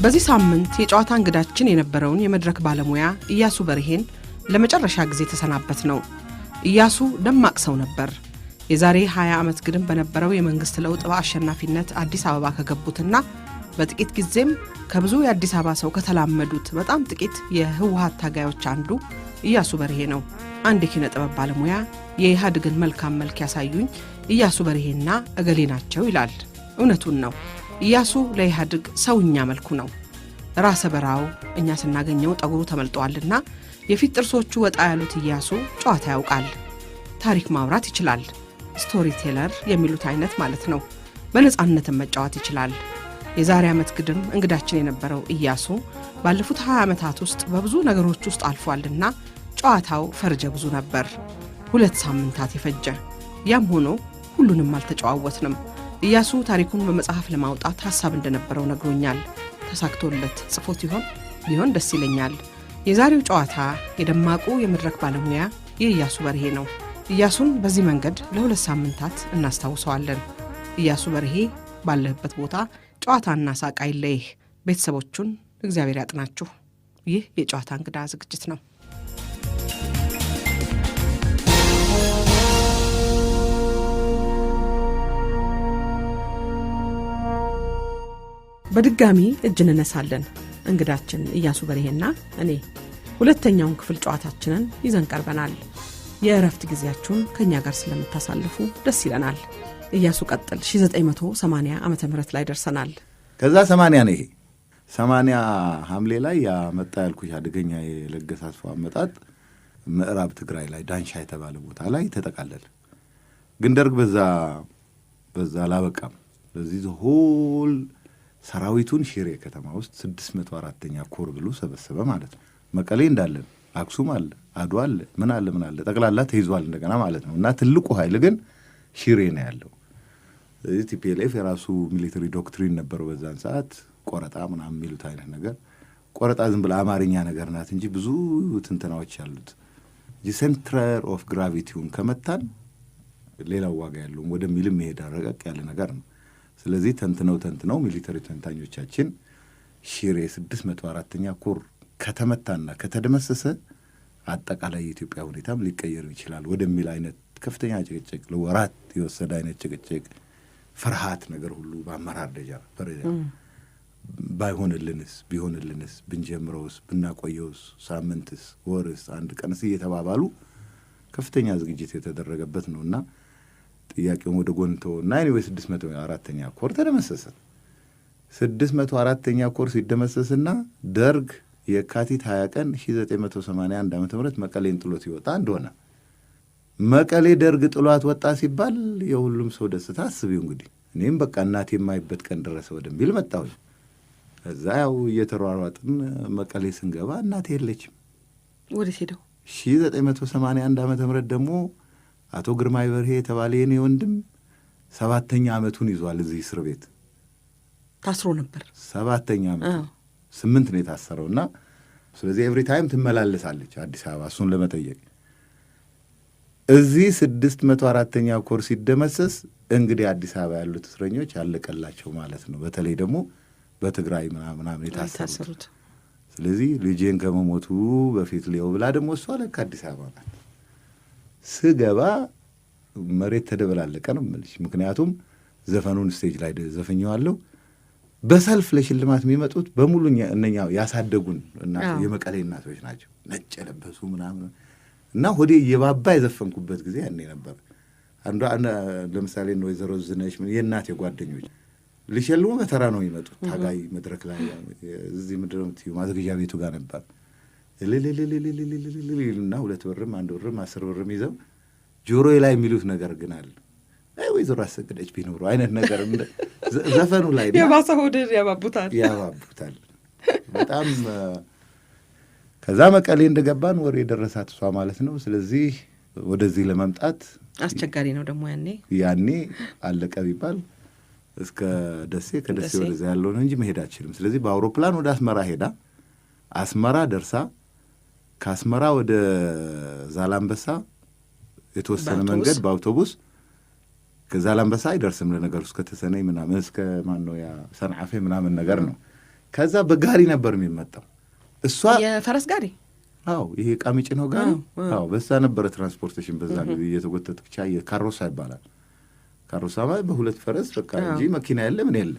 በዚህ ሳምንት የጨዋታ እንግዳችን የነበረውን የመድረክ ባለሙያ ኢያሱ በርሄን ለመጨረሻ ጊዜ ተሰናበትነው። ኢያሱ ደማቅ ሰው ነበር። የዛሬ 20 ዓመት ግድም በነበረው የመንግሥት ለውጥ በአሸናፊነት አዲስ አበባ ከገቡትና በጥቂት ጊዜም ከብዙ የአዲስ አበባ ሰው ከተላመዱት በጣም ጥቂት የህወሀት ታጋዮች አንዱ ኢያሱ በርሄ ነው። አንድ የኪነ ጥበብ ባለሙያ የኢህአዴግን መልካም መልክ ያሳዩኝ ኢያሱ በርሄና እገሌ ናቸው ይላል። እውነቱን ነው። ኢያሱ ለኢህአዴግ ሰውኛ መልኩ ነው። ራሰ በራው እኛ ስናገኘው ጠጉሩ ተመልጧልና የፊት ጥርሶቹ ወጣ ያሉት ኢያሱ ጨዋታ ያውቃል። ታሪክ ማውራት ይችላል። Story teller የሚሉት አይነት ማለት ነው። በነፃነትም መጫወት ይችላል። የዛሬ ዓመት ግድም እንግዳችን የነበረው ኢያሱ ባለፉት 20 ዓመታት ውስጥ በብዙ ነገሮች ውስጥ አልፏልና ጨዋታው ፈርጀ ብዙ ነበር። 2 ሳምንታት የፈጀ። ያም ሆኖ ሁሉንም አልተጨዋወትንም። ኢያሱ ታሪኩን በመጽሐፍ ለማውጣት ሐሳብ እንደነበረው ነግሮኛል። ተሳክቶለት ጽፎት ይሆን? ቢሆን ደስ ይለኛል። የዛሬው ጨዋታ የደማቁ የመድረክ ባለሙያ የኢያሱ በርሄ ነው። ኢያሱን በዚህ መንገድ ለ2 ሳምንታት እናስታውሰዋለን። ኢያሱ በርሄ፣ ባለህበት ቦታ ጨዋታና ሳቅ አይለይህ። ቤተሰቦቹን እግዚአብሔር ያጥናችሁ። ይህ የጨዋታ እንግዳ ዝግጅት ነው። በድጋሚ እጅ እንነሳለን። እንግዳችን ኢያሱ በርሄና እኔ ሁለተኛውን ክፍል ጨዋታችንን ይዘን ቀርበናል። የእረፍት ጊዜያችሁን ከእኛ ጋር ስለምታሳልፉ ደስ ይለናል። ኢያሱ ቀጥል። 1980 ዓ.ም. ላይ ደርሰናል። ከዛ 80 ነው፣ ይሄ 80 ሐምሌ ላይ ያመጣ ያልኩሽ አደገኛ የለገሰ አስፋው አመጣጥ ምዕራብ ትግራይ ላይ ዳንሻ የተባለ ቦታ ላይ ተጠቃለለ። ግን ደርግ በዛ አላበቃም። በዚህ whole ሰራዊቱን ሽሬ ከተማ ውስጥ 604ኛ ኮር ብሎ ሰበሰበ ማለት ነው። መቀሌ እንዳለን፣ አክሱም አለ፣ አድዋ አለ፣ ምን አለ ምን አለ፣ ጠቅላላ ተይዟል እንደገና ማለት ነው። እና ትልቁ ኃይል ግን ሽሬ ነው ያለው። ስለዚህ TPLF የራሱ military doctrine ነበረው በዛን ሰዓት፣ ቆረጣ ምናምን የሚሉት አይነት ነገር። ቆረጣ ዝም ብላ አማርኛ ነገር ናት እንጂ ብዙ ትንተናዎች ያሉት፣ center of gravity ውን ከመታን ሌላው ዋጋ ያለውም ወደሚልም መሄድ ረቀቅ ያለ ነገር ነው። ስለዚህ ተንትነው ተንትነው military ተንታኞቻችን ሽሬ 604ኛ ኮር ከተመታና ከተደመሰሰ አጠቃላይ የኢትዮጵያ ሁኔታም ሊቀየር ይችላል ወደሚል አይነት ከፍተኛ ጭቅጭቅ፣ ለወራት የወሰደ አይነት ጭቅጭቅ፣ ፍርሃት ነገር ሁሉ በአመራር ደረጃ ባይሆንልንስ፣ ቢሆንልንስ፣ ብንጀምረውስ፣ ብናቆየውስ፣ ሳምንትስ፣ ወርስ፣ አንድ ቀንስ እየተባባሉ ከፍተኛ ዝግጅት የተደረገበት ነው። እና ጥያቄውን ወደ ጎን ተወና anyway 604ኛ ኮር ተደመሰሰ። 604ኛ ኮር ሲደመሰስና ደርግ የካቲት 20 ቀን 1981 ዓ.ም. መቀሌን ጥሎት ይወጣ እንደሆነ፣ መቀሌ ደርግ ጥሏት ወጣ ሲባል የሁሉም ሰው ደስታ አስቢው እንግዲህ። እኔም በቃ እናቴ የማይበት ቀን ደረሰ ወደሚል መጣሁኝ። እዛ ያው እየተሯሯጥን መቀሌ ስንገባ እናቴ የለችም። ወዴት ሄደው? 1981 ዓ.ም. ደግሞ አቶ ግርማይ በርሄ የተባለ የኔ ወንድም ሰባተኛ ዓመቱን ይዟል እዚህ እስር ቤት። ታስሮ ነበር። ሰባተኛ ዓመቱ፣ 8 ነው የታሰረው። እና ስለዚህ every time ትመላለሳለች አዲስ አበባ እሱን ለመጠየቅ። እዚህ 604ኛ ኮር ሲደመሰስ እንግዲህ አዲስ አበባ ያሉት እስረኞች ያለቀላቸው ማለት ነው። በተለይ ደግሞ በትግራይ ምናምን የታሰሩት። ስለዚህ ልጄን ከመሞቱ በፊት ልየው ብላ ደግሞ እሷ ለካ አዲስ አበባ ናት። ስገባ መሬት ተደበላለቀ ነው የምልሽ። ምክንያቱም ዘፈኑን stage ላይ ዘፍኘዋለሁ። በሰልፍ ለሽልማት የሚመጡት በሙሉ እነኛ ያሳደጉን የመቀሌ እናቶች ናቸው፣ ነጭ የለበሱ ምናምን። እና ሆዴ እየባባ የዘፈንኩበት ጊዜ ያኔ ነበር። አንዷ ለምሳሌ ወይዘሮ ዝነሽ የእናቴ ጓደኞች ሊሸልሙ በተራ ነው የሚመጡት። ታጋይ መድረክ ላይ እዚህ ምንድን ነው የምትይው ማዘጋጃ ቤቱ ጋር ነበር። እልልልልልልልል ይሉና 2 ብርም 1 ብርም 10 ብርም ይዘው ጆሮዬ ላይ የሚሉት ነገር ግን አለ። አይ ወይዘሮ አሰገደች ቢኖሩ አይነት ነገር ዘፈኑ ላይ የባሰ ሆድን ያባቡታል። ያባቡታል በጣም። ከዛ መቀሌ እንደገባን ወሬ የደረሳት እሷ ማለት ነው። ስለዚህ ወደዚህ ለመምጣት አስቸጋሪ ነው ደግሞ ያኔ። ያኔ አለቀ ቢባል እስከ ደሴ፣ ከደሴ ወደዛ ያለው ነው እንጂ መሄድ አትችልም። ስለዚህ በአውሮፕላን ወደ አስመራ ሄዳ፣ አስመራ ደርሳ፣ ከአስመራ ወደ ዛላምበሳ የተወሰነ መንገድ በአውቶቡስ፣ ከዛላምበሳ አይደርስም ለነገሩ፣ እስከ ተሰነይ ምናምን፣ እስከ ማነው ያ ሰንዓፌ ምናምን ነገር ነው። ከዛ በጋሪ ነበር የሚመጣው። እሷ የፈረስ ጋሪ? አዎ፣ ይሄ ዕቃ የሚጭነው ጋሪ። አዎ፣ በዛ ነበረ transportation። በዛ ጊዜ እየተጎተተ ብቻ፣ ካሮሳ ይባላል። ካሮሳ ማለት በሁለት ፈረስ በቃ እንጂ መኪና የለ፣ ምን የለ።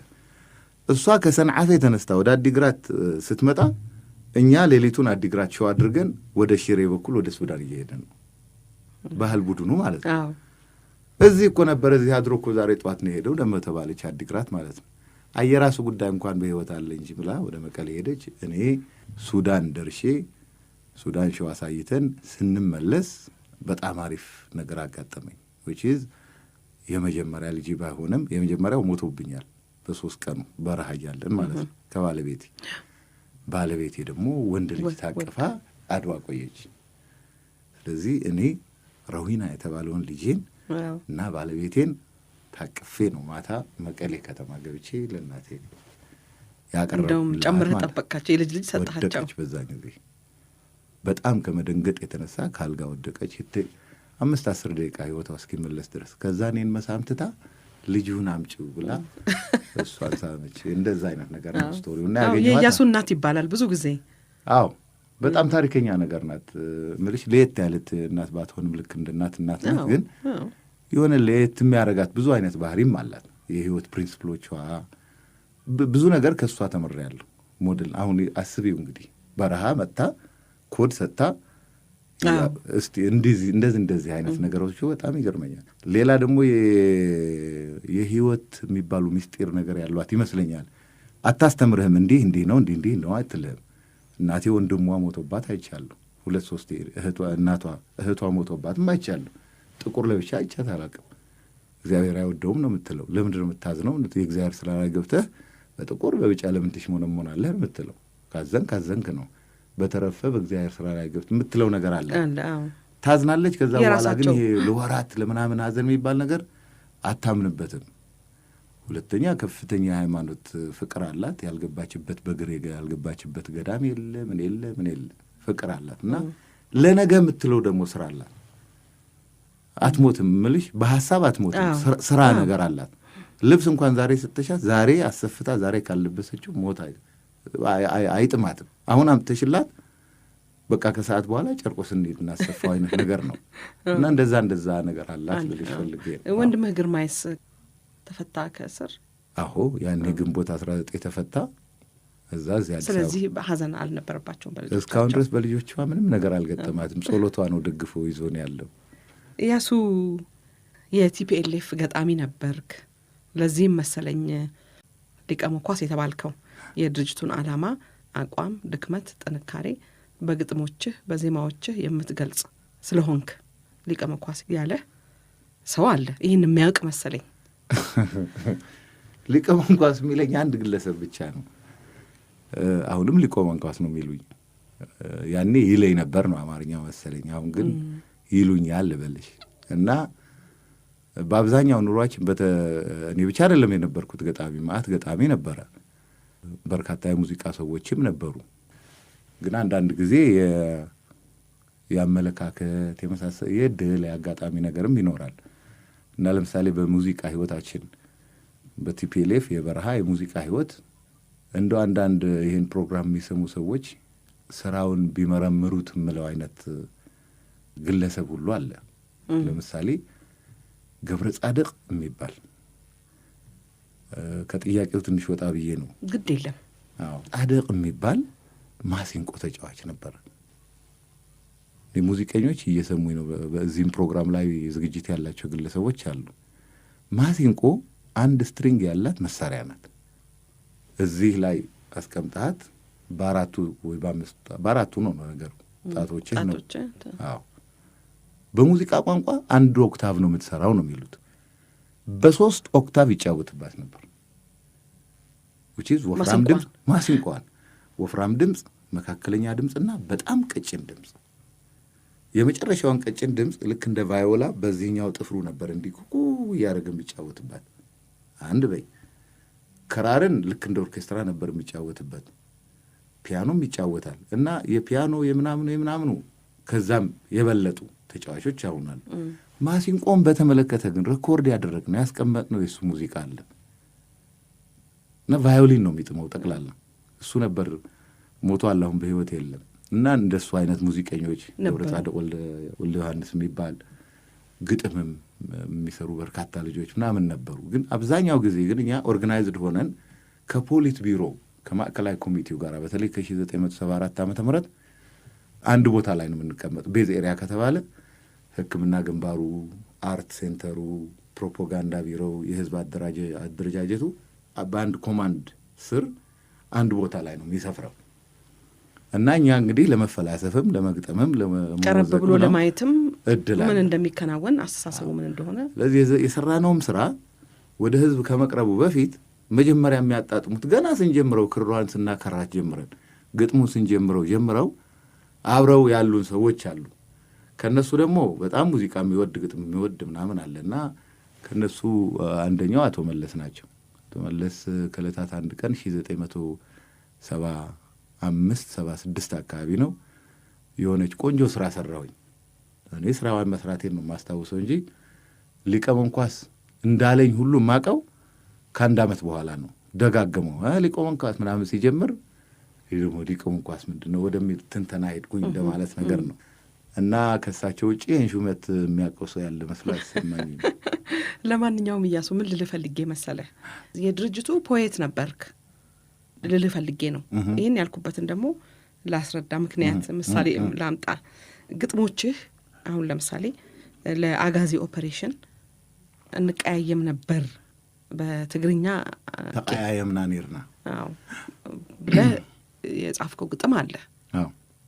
እሷ ከሰንዓፌ ተነስታ ወደ አዲግራት ስትመጣ እኛ ሌሊቱን አዲግራት show አድርገን ወደ ሽሬ በኩል ወደ ሱዳን እየሄደ ነው። ባህል ቡድኑ ማለት ነው። እዚህ እኮ ነበረ፣ እዚህ አድሮ እኮ ዛሬ ጠዋት ነው የሄደው ደግሞ ተባለች፣ አዲግራት ማለት ነው። አየራሱ ጉዳይ፣ እንኳን በህይወት አለ እንጂ ብላ ወደ መቀሌ ሄደች። እኔ ሱዳን ደርሼ ሱዳን show አሳይተን ስንመለስ በጣም አሪፍ ነገር አጋጠመኝ። Which is የመጀመሪያ ልጅ ባይሆንም፣ የመጀመሪያው ሞቶብኛል በ3 ቀኑ በረሃ እያለን ማለት ነው ከባለቤቴ። ባለቤቴ ደግሞ ወንድ ልጅ ታቅፋ አድዋ ቆየች። ስለዚህ እኔ ረዊና የተባለውን ልጄን እና ባለቤቴን ታቅፌ ነው ማታ መቀሌ ከተማ ገብቼ ለእናቴ እንደውም ጨምረህ ጠበቅካቸው፣ የልጅ ልጅ ሰጠሃቸው። ወደቀች። በዛ ጊዜ በጣም ከመደንገጥ የተነሳ ከአልጋ ወደቀች። 5-10 ደቂቃ ህይወቷ እስኪመለስ ድረስ። ከዛ እኔን መሳም ትታ ልጁን አምጪው ብላ እሷን ሳመች። እንደዛ አይነት ነገር ነው story ው። እና ያገኘኋት የኢያሱ እናት ይባላል ብዙ ጊዜ። አዎ፣ በጣም ታሪከኛ ነገር ናት። ምልሽ ለየት ያለት እናት ባትሆንም ልክ እንደ እናት እናት ናት። ግን የሆነ ለየት የሚያደርጋት ብዙ አይነት ባህሪም አላት። የህይወት principle ኦቿ፣ ብዙ ነገር ከእሷ ተምሬያለሁ። ሞዴል አሁን አስቢው እንግዲህ፣ በረሃ መጥታ ኮድ ሰጥታ እስቲ እንደዚህ እንደዚህ አይነት ነገሮች በጣም ይገርመኛል። ሌላ ደግሞ የህይወት የሚባሉ ምስጢር ነገር ያሏት ይመስለኛል። አታስተምርህም። እንዲህ እንዲህ ነው፣ እንዲህ እንዲህ ነው አትልህም። እናቴ ወንድሟ ሞቶባት አይቻለሁ። ሁለት ሶስት እህቷ፣ እናቷ፣ እህቷ ሞቶባትም አይቻለሁ። ጥቁር ለብሻ አይቻት አላውቅም። እግዚአብሔር አይወደውም ነው የምትለው። ለምንድን ነው የምታዝነው? የእግዚአብሔር ስራ ላይ ገብተህ በጥቁር በቢጫ ለምን ትሽሞነሞናለህ የምትለው? ካዘንክ ካዘንክ ነው። በተረፈ በእግዚአብሔር ስራ ላይ ገብተህ የምትለው ነገር አለ። ታዝናለች። ከዛ በኋላ ግን ይሄ ለወራት ለምናምን ሀዘን የሚባል ነገር አታምንበትም። ሁለተኛ ከፍተኛ የሃይማኖት ፍቅር አላት። ያልገባችበት በግር ያልገባችበት ገዳም የለ፣ ምን የለ፣ ምን የለ፣ ፍቅር አላት እና ለነገ የምትለው ደግሞ ስራ አላት። አትሞትም ምልሽ በሀሳብ አትሞትም። ስራ ነገር አላት። ልብስ እንኳን ዛሬ ስትሻት ዛሬ አሰፍታ ዛሬ ካልለበሰችው ሞት አይጥማትም። አሁን አምጥተሽላት በቃ ከሰዓት በኋላ ጨርቆስ እንሂድ እናሰፋው አይነት ነገር ነው እና እንደዛ እንደዛ ነገር አላት ልልሽ ፈልጌ ነው። ወንድምህ ግርማይስ ተፈታ ከእስር? አዎ፣ ያኔ ግንቦት 19 ተፈታ። እዛ እዚህ አዲስ አበባ። ስለዚህ ሀዘን አልነበረባቸውም በልጆቻቸው? እስካሁን ድረስ በልጆቿ ምንም ነገር አልገጠማትም። ጸሎቷ ነው ደግፎ ይዞን ያለው። እያሱ፣ የ TPLF ገጣሚ ነበርክ። ለዚህም መሰለኝ ሊቀ መኳስ የተባልከው። የድርጅቱን ዓላማ፣ አቋም፣ ድክመት፣ ጥንካሬ በግጥሞችህ በዜማዎችህ የምትገልጽ ስለሆንክ ሊቀ መኳስ ያለህ ሰው አለ። ይህን የሚያውቅ መሰለኝ። ሊቀ መኳስ የሚለኝ አንድ ግለሰብ ብቻ ነው። አሁንም ሊቀ መኳስ ነው የሚሉኝ። ያኔ ይለኝ ነበር ነው አማርኛው መሰለኝ። አሁን ግን ይሉኛል ልበልሽ። እና በአብዛኛው ኑሯችን እኔ ብቻ አይደለም የነበርኩት ገጣሚ፣ ማአት ገጣሚ ነበረ። በርካታ የሙዚቃ ሰዎችም ነበሩ። ግን አንዳንድ ጊዜ የአመለካከት የመሳሰል የእድል የአጋጣሚ ነገርም ይኖራል። እና ለምሳሌ በሙዚቃ ህይወታችን፣ በ TPLF የበረሃ የሙዚቃ ህይወት፣ እንደው አንዳንድ ይህን ፕሮግራም የሚሰሙ ሰዎች ስራውን ቢመረምሩት የምለው አይነት ግለሰብ ሁሉ አለ። ለምሳሌ ገብረ ጻድቅ የሚባል፣ ከጥያቄው ትንሽ ወጣ ብዬ ነው። ግድ የለም። አዎ፣ ጻድቅ የሚባል ማሲንቆ ተጫዋች ነበር። ሙዚቀኞች እየሰሙኝ ነው። በዚህም ፕሮግራም ላይ ዝግጅት ያላቸው ግለሰቦች አሉ። ማሲንቆ አንድ string ያላት መሳሪያ ናት። እዚህ ላይ አስቀምጠሃት በአራቱ ወይ በአምስቱ፣ በአራቱ ነው ነገሩ፣ ጣቶችህ ነው። አዎ፣ በሙዚቃ ቋንቋ አንድ octave ነው የምትሰራው ነው የሚሉት። በ3 octave ይጫወትባት ነበር። Which is ወፍራም ድምፅ፣ ማሲንቆዋን ወፍራም ድምፅ፣ መካከለኛ ድምፅና በጣም ቀጭን ድምፅ። የመጨረሻውን ቀጭን ድምፅ ልክ እንደ ቫዮላ በዚህኛው ጥፍሩ ነበር እንዲህ ኩኩ እያደረገ የሚጫወትባት። አንድ በይ ክራርን ልክ እንደ ኦርኬስትራ ነበር የሚጫወትበት። ፒያኖም ይጫወታል እና የፒያኖ የምናምኑ የምናምኑ ከዛም የበለጡ ተጫዋቾች አሁን አሉ። ማሲንቆን በተመለከተ ግን record ያደረግነው ያስቀመጥነው የእሱ ሙዚቃ አለ እና ቫዮሊን ነው የሚጥመው ጠቅላላ። እሱ ነበር፣ ሞቷል፣ አሁን በህይወት የለም። እና እንደሱ አይነት ሙዚቀኞች፣ ደብረ ጻድቅ ወልደ ዮሐንስ የሚባል ግጥምም የሚሰሩ በርካታ ልጆች ምናምን ነበሩ። ግን አብዛኛው ጊዜ ግን እኛ organized ሆነን ከፖሊት ቢሮ፣ ከማዕከላዊ ኮሚቴው ጋር፣ በተለይ ከ1974 ዓ.ም. አንድ ቦታ ላይ ነው የምንቀመጥ። Base area ከተባለ ሕክምና ግንባሩ፣ art center ኡ፣ ፕሮፓጋንዳ ቢሮው፣ የህዝብ አደረጃጀቱ በአንድ command ስር አንድ ቦታ ላይ ነው የሚሰፍረው። እና እኛ እንግዲህ ለመፈላሰፍም ለመግጠምም ቀረብ ብሎ ለማየትም እድል ምን እንደሚከናወን፣ አስተሳሰቡ ምን እንደሆነ። ስለዚህ የሰራነውም ስራ ወደ ህዝብ ከመቅረቡ በፊት መጀመሪያ የሚያጣጥሙት ገና ስንጀምረው፣ ክሯን ስናከራት ጀምረን፣ ግጥሙን ስንጀምረው ጀምረው አብረው ያሉን ሰዎች አሉ። ከነሱ ደግሞ በጣም ሙዚቃ የሚወድ፣ ግጥም የሚወድ ምናምን አለ። እና ከነሱ አንደኛው አቶ መለስ ናቸው። አቶ መለስ ከዕለታት አንድ ቀን 1975 76 አካባቢ ነው፣ የሆነች ቆንጆ ስራ ሰራሁኝ። እኔ ስራዋን መስራቴን ነው የማስታውሰው እንጂ ሊቀ መኳስ እንዳለኝ ሁሉ የማውቀው ከአንድ ዓመት በኋላ ነው። ደጋገመው ሊቀ መኳስ ምናምን ሲጀምር ደግሞ ሊቀ መኳስ ምንድን ነው ወደሚል ትንተና ሄድኩኝ እንደማለት ነገር ነው። እና ከእሳቸው ውጭ ይህን ሹመት የሚያውቀው ሰው ያለ መስሎ አይሰማኝም። ለማንኛውም እያሱ፣ ምን ልልህ ፈልጌ መሰለህ፣ የድርጅቱ poet ነበርክ ልልህ ፈልጌ ነው። ይህን ያልኩበትን ደግሞ ላስረዳ፣ ምክንያት ምሳሌ ላምጣ። ግጥሞችህ አሁን ለምሳሌ ለአጋዚ ኦፐሬሽን እንቀያየም ነበር በትግርኛ ተቀያየምና ኔርና። አዎ ብለህ የጻፍከው ግጥም አለ።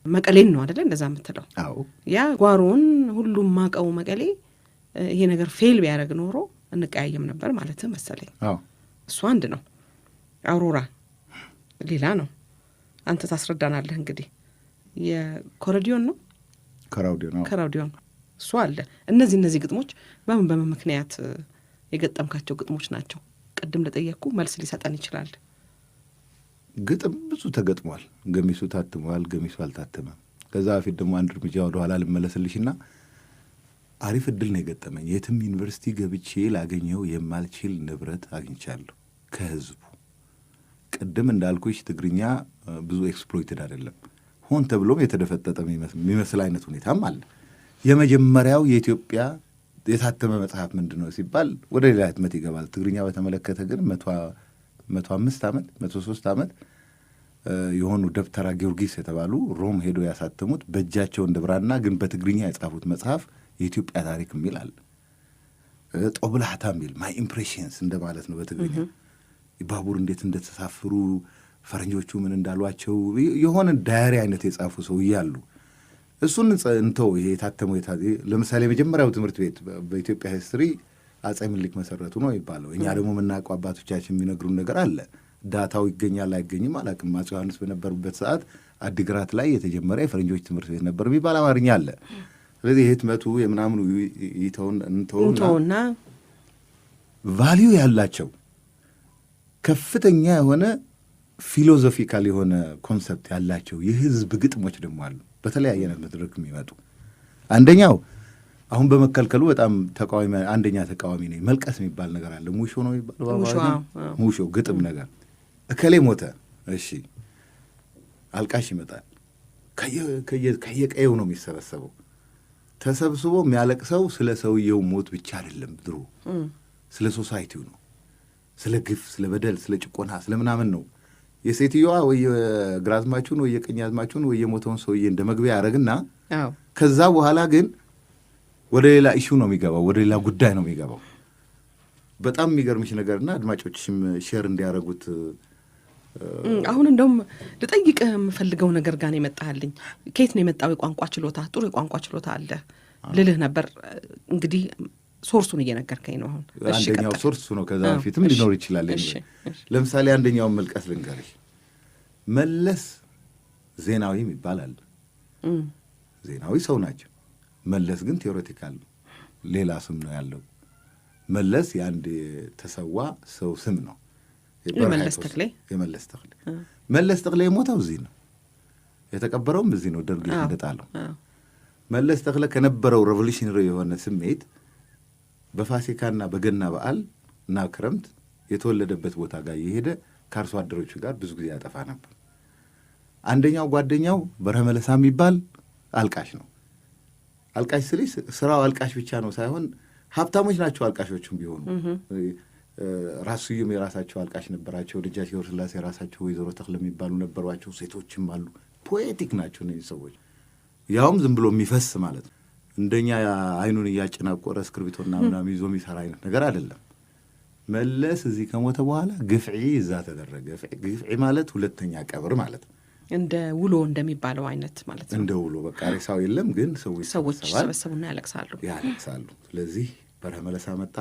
መቀሌን ነው አደለ እንደዛ የምትለው? አዎ። ያ ጓሮውን ሁሉም ማቀው መቀሌ፣ ይሄ ነገር fail ቢያደርግ ኖሮ እንቀያየም ነበር ማለት መሰለኝ። እሱ አንድ ነው። አውሮራ ሌላ ነው። አንተ ታስረዳናለህ እንግዲህ። የኮረዲዮን ነው። ከራውዲዮን፣ አዎ። ከራውዲዮን እሱ አለ። እነዚህ ግጥሞች በምን በምን ምክንያት የገጠምካቸው ግጥሞች ናቸው? ቅድም ለጠየቅኩ መልስ ሊሰጠን ይችላል። ግጥም ብዙ ተገጥሟል። ገሚሱ ታትሟል፣ ገሚሱ አልታተመም። ከዛ በፊት ደግሞ አንድ እርምጃ ወደኋላ ልመለስልሽና አሪፍ እድል ነው የገጠመኝ። የትም ዩኒቨርሲቲ ገብቼ ላገኘው የማልችል ንብረት አግኝቻለሁ ከህዝቡ። ቅድም እንዳልኩሽ ትግርኛ ብዙ exploited አይደለም። ሆን ተብሎም የተደፈጠጠ የሚመስል አይነት ሁኔታም አለ። የመጀመሪያው የኢትዮጵያ የታተመ መጽሐፍ ምንድን ነው ሲባል ወደ ሌላ ህትመት ይገባል። ትግርኛ በተመለከተ ግን 105 ዓመት፣ 103 ዓመት የሆኑ ደብተራ ጊዮርጊስ የተባሉ ሮም ሄዶ ያሳተሙት፣ በእጃቸው እንደ ብራና ግን በትግርኛ የጻፉት መጽሐፍ የኢትዮጵያ ታሪክ የሚል አለ። ጦብላህታ የሚል፣ my impressions እንደማለት ነው በትግርኛ፣ ባቡር እንዴት እንደተሳፈሩ፣ ፈረንጆቹ ምን እንዳሏቸው የሆነ diary አይነት የጻፉ ሰው እያሉ እሱን እንተው። ይሄ የታተመው፣ ለምሳሌ የመጀመሪያው ትምህርት ቤት በኢትዮጵያ history አጼ ምኒልክ መሰረቱ ነው የሚባለው። እኛ ደግሞ የምናውቀው አባቶቻችን የሚነግሩን ነገር አለ። Data ው ይገኛል አይገኝም አላውቅም። አፄ ዮሐንስ በነበሩበት ሰዓት አዲግራት ላይ የተጀመረ የፈረንጆች ትምህርት ቤት ነበር የሚባል አማርኛ አለ። ስለዚህ የህትመቱ የምናምኑ ይተውን እንተውና value ያላቸው፣ ከፍተኛ የሆነ philosophical የሆነ concept ያላቸው የህዝብ ግጥሞች ደግሞ አሉ፣ በተለያየ አይነት መድረክ የሚመጡ። አንደኛው አሁን በመከልከሉ በጣም ተቃዋሚ፣ አንደኛ ተቃዋሚ ነኝ። መልቀስ የሚባል ነገር አለ። ሙሾ ነው የሚባለው፣ ሙሾ ግጥም ነገር። እከሌ ሞተ፣ እሺ፣ አልቃሽ ይመጣል። ከየቀየው ነው የሚሰበሰበው። ተሰብስቦ የሚያለቅሰው ስለ ሰውየው ሞት ብቻ አይደለም፣ ድሮ ስለ society ው ነው፣ ስለ ግፍ፣ ስለ በደል፣ ስለ ጭቆና፣ ስለ ምናምን ነው። የሴትዮዋ ወይ የግራዝማቹን ወይ የቀኛዝማቹን ወይ የሞተውን ሰውዬ እንደ መግቢያ ያደረግና ከዛ በኋላ ግን ወደ ሌላ issue ነው የሚገባው፣ ወደ ሌላ ጉዳይ ነው የሚገባው። በጣም የሚገርምሽ ነገርና አድማጮችሽም share እንዲያደርጉት አሁን እንደውም ልጠይቅህ የምፈልገው ነገር ጋር ነው የመጣህልኝ። ከየት ነው የመጣው የቋንቋ ችሎታ? ጥሩ የቋንቋ ችሎታ አለ ልልህ ነበር። እንግዲህ source ኡን እየነገርከኝ ነው አሁን። አንደኛው source ነው። ከዛ በፊትም ሊኖር ይችላል። ለምሳሌ አንደኛውን መልቀስ ልንገርሽ። መለስ ዜናዊ ይባላል። ዜናዊ ሰው ናቸው። መለስ ግን theoretical ነው፣ ሌላ ስም ነው ያለው። መለስ የአንድ የተሰዋ ሰው ስም ነው። የመለስ ተክሌ። የመለስ ተክሌ። መለስ ተክሌ የሞተው እዚህ ነው፣ የተቀበረውም እዚህ ነው፣ ደርግ እንደጣለው። መለስ ተክለ ከነበረው revolutionary የሆነ ስሜት በፋሲካና በገና በዓል እና ክረምት የተወለደበት ቦታ ጋር እየሄደ ከአርሶ አደሮቹ ጋር ብዙ ጊዜ ያጠፋ ነበር። አንደኛው ጓደኛው በርሀ መለሳ የሚባል አልቃሽ ነው። አልቃሽ ስልሽ ስራው አልቃሽ ብቻ ነው ሳይሆን ሀብታሞች ናቸው አልቃሾቹም ቢሆኑ። ራስ ስዩም የራሳቸው አልቃሽ ነበራቸው። ደጃች ገብረስላሴ የራሳቸው ወይዘሮ ተክለ የሚባሉ ነበሯቸው። ሴቶችም አሉ። Poetic ናቸው እነዚህ ሰዎች። ያውም ዝም ብሎ የሚፈስ ማለት ነው። እንደኛ አይኑን እያጨናቆረ እስክርቢቶና ምናምን ይዞ የሚሰራ አይነት ነገር አይደለም። መለስ እዚህ ከሞተ በኋላ ግፍዒ እዛ ተደረገ። ግፍዒ ማለት ሁለተኛ ቀብር ማለት ነው። እንደ ውሎ እንደሚባለው አይነት ማለት ነው። እንደ ውሎ በቃ ሬሳው የለም፣ ግን ሰው ሰዎች ይሰበሰባል፣ ይሰበሰቡና ያለቅሳሉ። ያለቅሳሉ። ስለዚህ በርሀ መለሳ መጣ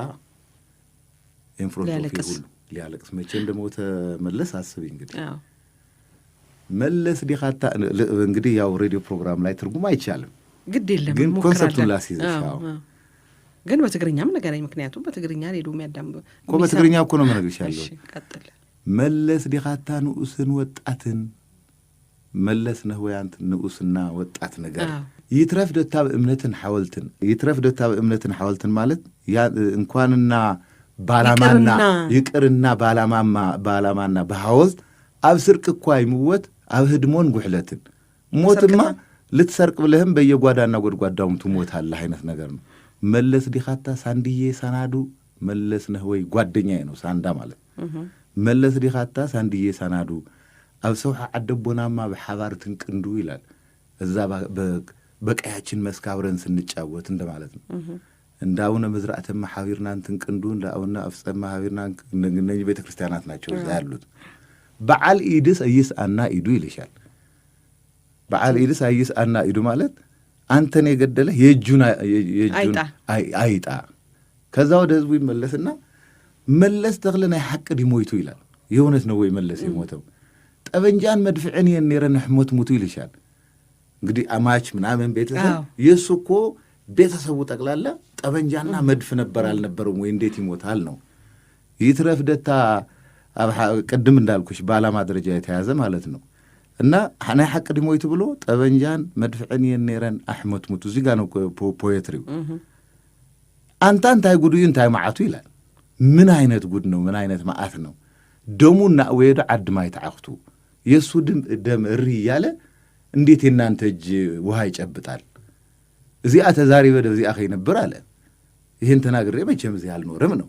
in front of ሊያለቅስ። ሁሉ ሊያለቅስ። መቼ እንደሞተ መለስ አስቢ እንግዲህ። መለስ ዲኻታ እንግዲህ ያው ሬዲዮ ፕሮግራም ላይ ትርጉም አይቻልም። ግድ የለም ግን እንሞክራለን። Concept ኡን ላስይዝሽ። አዎ፣ አዎ። አዎ። ግን በትግርኛም ንገረኝ፣ ምክንያቱም በትግርኛ ሬዲዮ የሚያዳም እኮ በትግርኛ እኮ ነው የምነግርሽ ያለሁት። እሺ፣ ቀጥል። መለስ ዲኻታ ንዑስን ወጣትን፣ መለስ ነህ ወይ አንተ ንዑስና ወጣት ነገር፣ ይትረፍ ደታ እምነትን ሐወልትን፣ ይትረፍ ደታ እምነትን ሐወልትን ማለት ያ እንኳንና ባላማና ይቅርና ይቅርና ባላማማ ባላማና በሐወልት ኣብ ስርቂ እኳ ይምወት ኣብ ህድሞን ጉሕለትን ሞትማ ልትሰርቅ ብለህም በየጓዳና ጎድጓዳውም ትሞታለህ አይነት ነገር ነው። መለስ ዲኻታ ሳንድዬ ሰናዱ፣ መለስ ነህ ወይ ጓደኛዬ ነው ሳንዳ ማለት። መለስ ዲኻታ ሳንድዬ ሰናዱ ኣብ ሰውሓ ዓደቦናማ ብሓባር ትንቅንዱ ይላል። እዛ በቀያችን መስክ አብረን ስንጫወት እንደማለት ነው። እንደ አቡነ መዝራእተማ ሓቢርና እንትንቅንዱ፣ እንደ አቡነ አፍጸማ ሓቢርና፣ እነኚህ ቤተ ክርስቲያናት ናቸው እዛ ያሉት። በዓል ኢድስ አይስአና ኢዱ ይልሻል። በዓል ኢድስ አይስአና ኢዱ ማለት አንተን የገደለ የእጁን የእጁን አይጣ። አይጣ። ከዛ ወደ ህዝቡ ይመለስና መለስ ተክለ ናይ ሓቂ ዲሞይቱ ይላል። የእውነት ነው ወይ መለስ የሞተው? ጠበንጃን መድፍዕን የን ነይረን ሕሞት ሙቱ ይልሻል። እንግዲህ አማች ምናምን ቤተሰብ የእሱ እኮ ቤተሰቡ ጠቅላላ ጠበንጃና መድፍ ነበር አልነበረም ወይ? እንዴት ይሞታል ነው። ይትረፍ ደታ ቅድም እንዳልኩሽ በዓላማ ደረጃ የተያዘ ማለት ነው። እና ናይ ሓቂ ዲሞይቱ ብሎ ጠበንጃን መድፍዕን የን ነይረን ኣሕሞት ሙቱ እዚህ ጋር ነው poetry ው። አንታ እንታይ ጉዱ እዩ እንታይ መዓቱ ይላል። ምን አይነት ጉድ ነው? ምን አይነት መዓት ነው? ደሙ እናእወየዶ ዓዲ ማይ ተዓኽቱ፣ የእሱ ደም እሪ እያለ እንዴት የእናንተ እጅ ውሃ ይጨብጣል? እዚኣ ተዛሪበ እዚኣ ከይነብር አለ። ይህን ተናግሬ መቼም እዚህ አልኖርም ነው።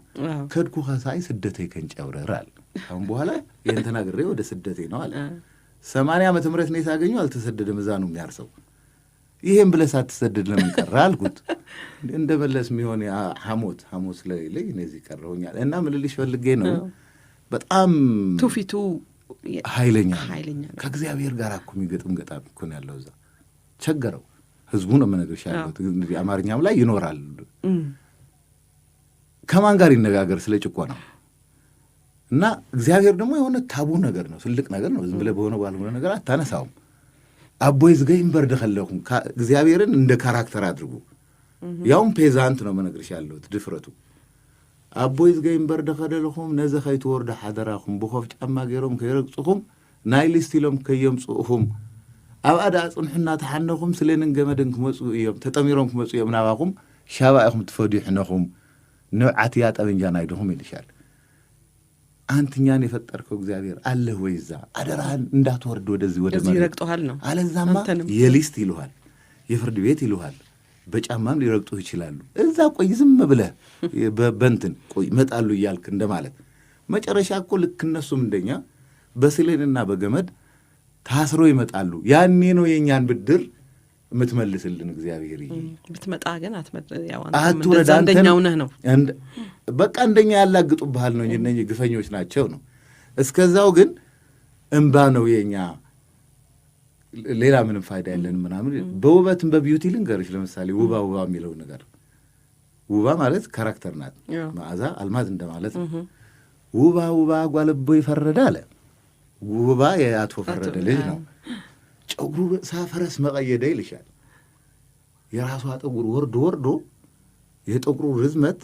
ከድኩ ከሳይ ስደተይ ከንጨብረር አለ። አሁን በኋላ ይህን ተናግሬ ወደ ስደቴ ነው አለ። 80 ዓመተ ምህረት ነው የታገኘው። አልተሰደደም፣ እዛ ነው የሚያርሰው። ይሄን ብለህ ሳትሰደድ ለምን ቀረ አልኩት። እንደ መለስ የሚሆን ሐሞት ሐሞት ስለሌለኝ እኔ እዚህ ቀረሁኛል። እና ምልልሽ ፈልጌ ነው በጣም ትውፊቱ ኃይለኛ ነው። ኃይለኛ ነው። ከእግዚአብሔር ጋር እኮ የሚገጥም ገጣሚ እኮ ነው ያለው እዛ። ቸገረው ህዝቡ ነው የምነግርሽ ያለሁት። እንግዲህ አማርኛም ላይ ይኖራል። ከማን ጋር ይነጋገር ስለ ጭቆናው? እና እግዚአብሔር ደግሞ የሆነ taboo ነገር ነው፣ ትልቅ ነገር ነው። ዝም ብለህ በሆነ ባልሆነ ነገር አታነሳውም። አቦይ ዝገይ እምበር ድኸለኹም እግዚአብሔርን እንደ character አድርጉ። ያውም peasant ነው የምነግርሽ ያለሁት ድፍረቱ። ኣቦይ ዝገይ እምበር ድኸለልኹም ነዚ ከይትወርዱ ሓደራኹም፣ ብኮፍ ጫማ ገይሮም ከይረግፅኹም፣ ናይ ሊስት ኢሎም ከየምፅኡኹም፣ ኣብኣ ደኣ ፅንሑና ተሓነኹም፣ ስለንን ገመድን ክመፁ እዮም፣ ተጠሚሮም ክመፁ እዮም ናባኹም፣ ሻባ ኢኹም ትፈድዩ ሕነኹም፣ ንብዓት እያ ጠበንጃ ናይድኹም ይልሻል። አንትኛን የፈጠርከው እግዚአብሔር አለህ ወይ እዛ? አደራህን እንዳትወርድ ወደዚህ ወደ እዚህ መሬት። ይረግጡሃል ነው። አለዛማ አንተንም። የሊስት ይልሃል፣ የፍርድ ቤት ይልሃል፣ በጫማም ሊረግጡህ ይችላሉ። እዛ ቆይ ዝም ብለህ በእንትን ቆይ ይመጣሉ እያልክ እንደማለት። መጨረሻ እኮ ልክ እነሱም እንደኛ በስሌንና በገመድ ታስሮ ይመጣሉ። ያኔ ነው የእኛን ብድር የምትመልስልን እግዚአብሔር። ብትመጣ ግን ያው አንተም አትውረድ፣ እንደዛ አንተን እንደኛው ነህ ነው። በቃ እንደኛ ያላግጡብሃል ነው እንጂ እነኚህ ግፈኞች ናቸው ነው። እስከዛው ግን እምባ ነው የኛ፣ ሌላ ምንም ፋይዳ የለንም ምናምን። በውበትም በ beauty ልንገርሽ፣ ለምሳሌ ውባ ውባ የሚለው ነገር፣ ውባ ማለት character ናት፣ መዓዛ አልማዝ እንደማለት ነው። ውባ ውባ ጓለቦ ይፈረደ አለ። ውባ የአቶ ፈረደ ልጅ ነው። ጨጉሩ ርእሳ ፈረስ መቀየደ ይልሻል። የራሷ ጠጉር ወርዶ ወርዶ የጠጉሩ ርዝመት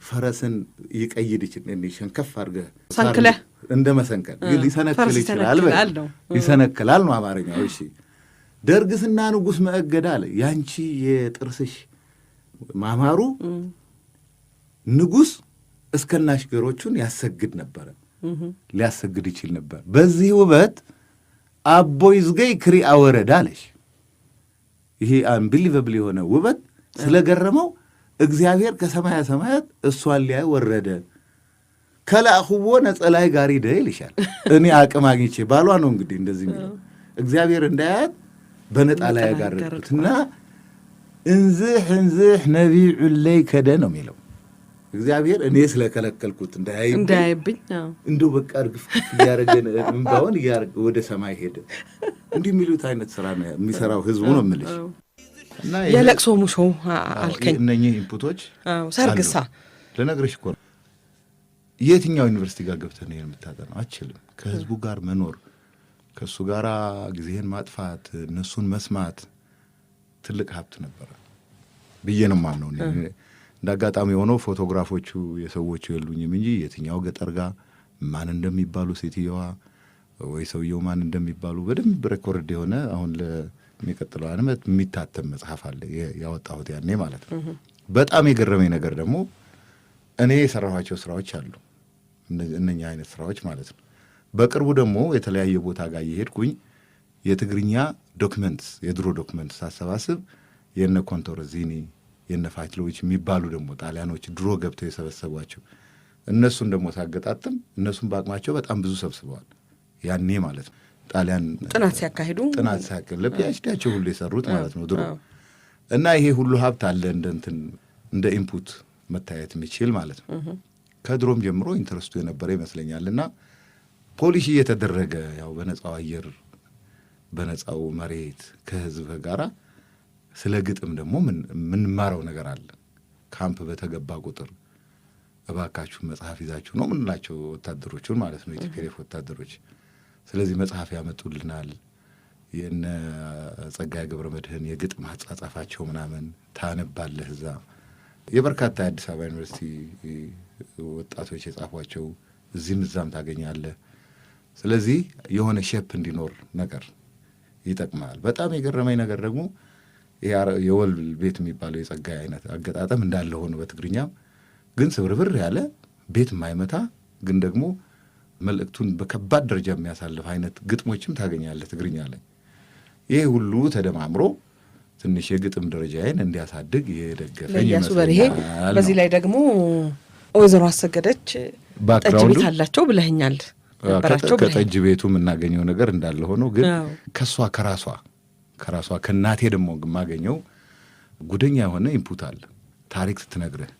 ፈረስን ይቀይድ ይችላል። እንዲህ ሸንከፍ አድርገህ ሰንክለህ እንደ መሰንከል ሊሰነክል ፈረስ ይችላል በል። ይሰነክላል ነው። ይሰነክላል ነው አማርኛው። እሺ ደርግስና ንጉሥ መእገድ አለ። ያንቺ የጥርስሽ ማማሩ ንጉሥ እስከናሽገሮቹን ያሰግድ ነበረ፣ ሊያሰግድ ይችል ነበር። በዚህ ውበት አቦይ ዝገይ ክሪአ ወረዳ አለሽ። ይሄ unbelievable የሆነ ውበት ስለገረመው እግዚአብሔር ከሰማያ ሰማያት እሷን ሊያይ ወረደ። ከላእኽዎ ነጸላይ ጋሪደ ይልሻል። እኔ አቅም አግኝቼ፣ ባሏ ነው እንግዲህ እንደዚህ የሚለው፣ እግዚአብሔር እንዳያት በነጠላ ያጋረድኩት እና እንዝሕ እንዝሕ ነቢዑለይ ከደ ነው የሚለው። እግዚአብሔር እኔ ስለከለከልኩት እንዳያይብኝ እንዳያይብኝ። እንደው በቃ እርግፍ እያደረገ እንባውን ወደ ሰማይ ሄደ። እንዲህ የሚሉት አይነት ስራ ነው የሚሰራው ህዝቡ ነው የምልሽ። እና የለቅሶ ሙሾ አልከኝ። እነኚህ input ኦች ሰርግሳ? ልነግርሽ እኮ ነው። የትኛው ዩኒቨርሲቲ ጋር ገብተህ ነው የምታጠናው? አችልም። ከህዝቡ ጋር መኖር፣ ከእሱ ጋር ጊዜህን ማጥፋት፣ እነሱን መስማት ትልቅ ሀብት ነበረ ብዬ ነው የማምነው። እንደ አጋጣሚ የሆነው ፎቶግራፎቹ የሰዎቹ የሉኝም እንጂ የትኛው ገጠር ጋር ማን እንደሚባሉ፣ ሴትየዋ ወይ ሰውየው ማን እንደሚባሉ በደንብ record የሆነ አሁን ለሚቀጥለው ዓመት የሚታተም መጽሐፍ አለ ያወጣሁት ያኔ ማለት ነው። በጣም የገረመኝ ነገር ደግሞ እኔ የሰራኋቸው ስራዎች አሉ፣ እነኛ አይነት ስራዎች ማለት ነው። በቅርቡ ደግሞ የተለያየ ቦታ ጋር እየሄድኩኝ የትግርኛ documents፣ የድሮ documents ሳሰባስብ የነ ኮንቶሮዚኒ፣ የነ ፋትሎች የሚባሉ ደግሞ ጣሊያኖች ድሮ ገብተው የሰበሰቧቸው እነሱን ደግሞ ሳገጣጥም እነሱን በአቅማቸው በጣም ብዙ ሰብስበዋል። ያኔ ማለት ነው ጣሊያን ጥናት ሲያካሂዱ። ጥናት ሲያካሂዱ ለ PhD ያቸው ሁሉ የሰሩት ማለት ነው ድሮ። እና ይሄ ሁሉ ሀብት አለ እንደ እንትን እንደ input መታየት የሚችል ማለት ነው። ከድሮም ጀምሮ interest ኡ የነበረ ይመስለኛል። እና polish እየተደረገ ያው በነጻው አየር፣ በነጻው መሬት ከህዝብ ጋራ ስለ ግጥም ደግሞ የምንማረው ነገር አለ። ካምፕ በተገባ ቁጥር እባካችሁ መጽሐፍ ይዛችሁ ነው ምንላቸው ወታደሮቹን ማለት ነው፣ የ TPLF ወታደሮች። ስለዚህ መጽሐፍ ያመጡልናል። የነ ጸጋዬ ገብረ መድኅን የግጥም አጻጻፋቸው ምናምን ታነባለህ እዛ። የበርካታ የአዲስ አበባ ዩኒቨርሲቲ ወጣቶች የጻፏቸው እዚህም እዛም ታገኛለህ። ስለዚህ የሆነ shape እንዲኖር ነገር ይጠቅማል። በጣም የገረመኝ ነገር ደግሞ የወል ቤት የሚባለው የጸጋዬ አይነት አገጣጠም እንዳለ ሆኖ በትግርኛም ግን ስብርብር ያለ ቤት የማይመታ ግን ደግሞ መልእክቱን በከባድ ደረጃ የሚያሳልፍ አይነት ግጥሞችም ታገኛለህ ትግርኛ ላይ። ይሄ ሁሉ ተደማምሮ ትንሽ የግጥም ደረጃዬን እንዲያሳድግ የደገፈኝ ለኢያሱ በርሄ ይመስለኛል። በዚህ ላይ ደግሞ ወይዘሮ አሰገደች ጠጅ ቤት አላቸው ብለኸኛል። ነበራቸው ብለኸኛል። ከጠጅ ቤቱ የምናገኘው ነገር እንዳለ ሆኖ ግን ከሷ ከራሷ ከእናቴ ደግሞ የማገኘው ጉደኛ የሆነ input አለ። ታሪክ ስትነግርህ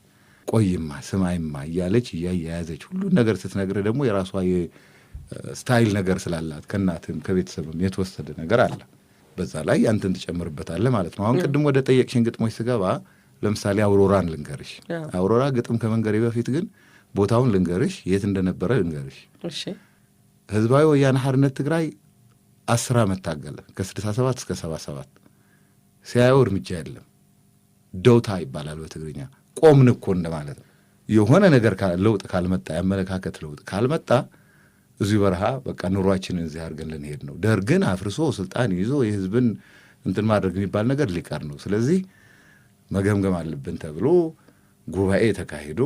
ቆይማ ስማይማ እያለች እያያያዘች ሁሉን ነገር ስትነግርህ ደግሞ የራሷ style ነገር ስላላት ከእናትም ከቤተሰብም የተወሰደ ነገር አለ። በዛ ላይ ያንተን ትጨምርበታለህ ማለት ነው። አሁን ቅድም ወደ ጠየቅሽን ግጥሞች ስገባ ለምሳሌ አውሮራን ልንገርሽ። አውሮራ ግጥም ከመንገሬ በፊት ግን ቦታውን ልንገርሽ፣ የት እንደነበረ ልንገርሽ። ህዝባዊ ወያነ ሓርነት ትግራይ 10 ዓመት ታገለ። ከ67 እስከ 77 ሲያየው እርምጃ የለም። ደውታ ይባላል በትግርኛ፣ ቆምን እኮ እንደማለት ነው። የሆነ ነገር ለውጥ ካልመጣ፣ የአመለካከት ለውጥ ካልመጣ እዚሁ በረሃ በቃ ኑሯችንን እዚህ አድርገን ልንሄድ ነው። ደርግን አፍርሶ ስልጣን ይዞ የህዝብን እንትን ማድረግ የሚባል ነገር ሊቀር ነው። ስለዚህ መገምገም አለብን ተብሎ ጉባኤ ተካሂዶ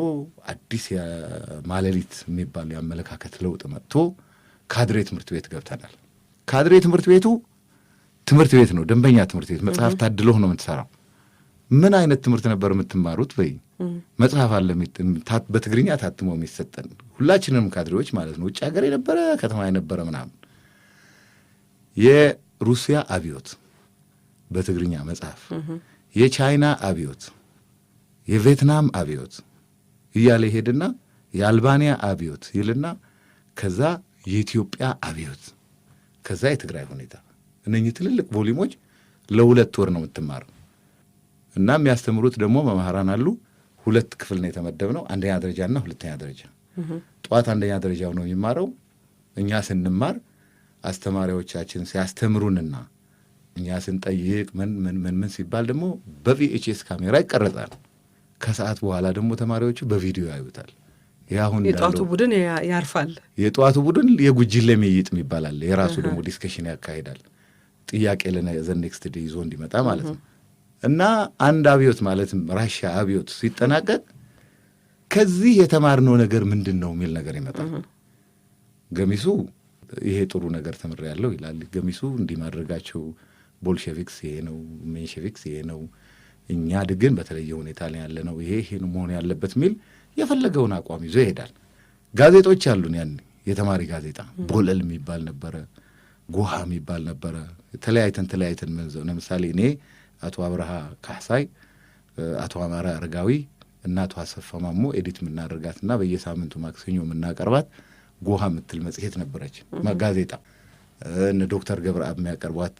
አዲስ የማለሊት የሚባል የአመለካከት ለውጥ መጥቶ ካድሬ ትምህርት ቤት ገብተናል። ካድሬ ትምህርት ቤቱ ትምህርት ቤት ነው፣ ደንበኛ ትምህርት ቤት፣ መጽሐፍ ታድሎህ ነው የምትሰራው። ምን አይነት ትምህርት ነበር የምትማሩት? በይ መጽሐፍ አለ በትግርኛ ታትሞ የሚሰጠን ሁላችንንም ካድሬዎች ማለት ነው። ውጭ ሀገር የነበረ፣ ከተማ የነበረ ምናምን፣ የሩሲያ አብዮት በትግርኛ መጽሐፍ፣ የቻይና አብዮት፣ የቪየትናም አብዮት እያለ ይሄድና የአልባንያ አብዮት ይልና ከዛ የኢትዮጵያ አብዮት፣ ከዛ የትግራይ ሁኔታ። እነኚህ ትልልቅ volume ኦች ለ2 ወር ነው የምትማረው። እና የሚያስተምሩት ደግሞ መምህራን አሉ። ሁለት ክፍል ነው የተመደብነው፣ አንደኛ ደረጃና ሁለተኛ ደረጃ። ጠዋት አንደኛ ደረጃው ነው የሚማረው። እኛ ስንማር አስተማሪዎቻችን ሲያስተምሩንና እኛ ስንጠይቅ ምን ምን ምን ምን ሲባል ደግሞ በ VHS ካሜራ ይቀረጻል። ከሰዓት በኋላ ደግሞ ተማሪዎቹ በቪዲዮ ያዩታል። ይህ አሁን የጠዋቱ ቡድን ያርፋል። የጠዋቱ ቡድን የጉጅሌ ምይይጥ የሚባል አለ። የራሱ ደግሞ discussion ያካሂዳል። ጥያቄ the next day ይዞ እንዲመጣ ማለት ነው። እና አንድ አብዮት ማለትም ራሽያ አብዮት ሲጠናቀቅ ከዚህ የተማርነው ነገር ምንድን ነው የሚል ነገር ይመጣል። ገሚሱ ይሄ ጥሩ ነገር ተምሬያለሁ ይላል። ገሚሱ እንዲህ ማድረጋቸው Bolsheviks ይሄ ነው፣ Mensheviks ይሄ ነው፣ እኛ ግን በተለየ ሁኔታ ላይ ያለ ነው፣ ይሄ ይሄ መሆን ያለበት የሚል የፈለገውን አቋም ይዞ ይሄዳል። ጋዜጦች አሉን። ያን የተማሪ ጋዜጣ ቦለል የሚባል ነበረ፣ ጎሃ የሚባል ነበረ። ተለያይተን ተለያይተን መንዘው ለምሳሌ እኔ፣ አቶ አብርሃ ካሕሳይ፣ አቶ አማራ አረጋዊ እና አቶ አሰፋ ማሞ edit የምናደርጋትና በየሳምንቱ ማክሰኞ የምናቀርባት ጎሃ የምትል መጽሔት ነበረች፣ ጋዜጣ። እነ ዶክተር ገብረአብ የሚያቀርቧት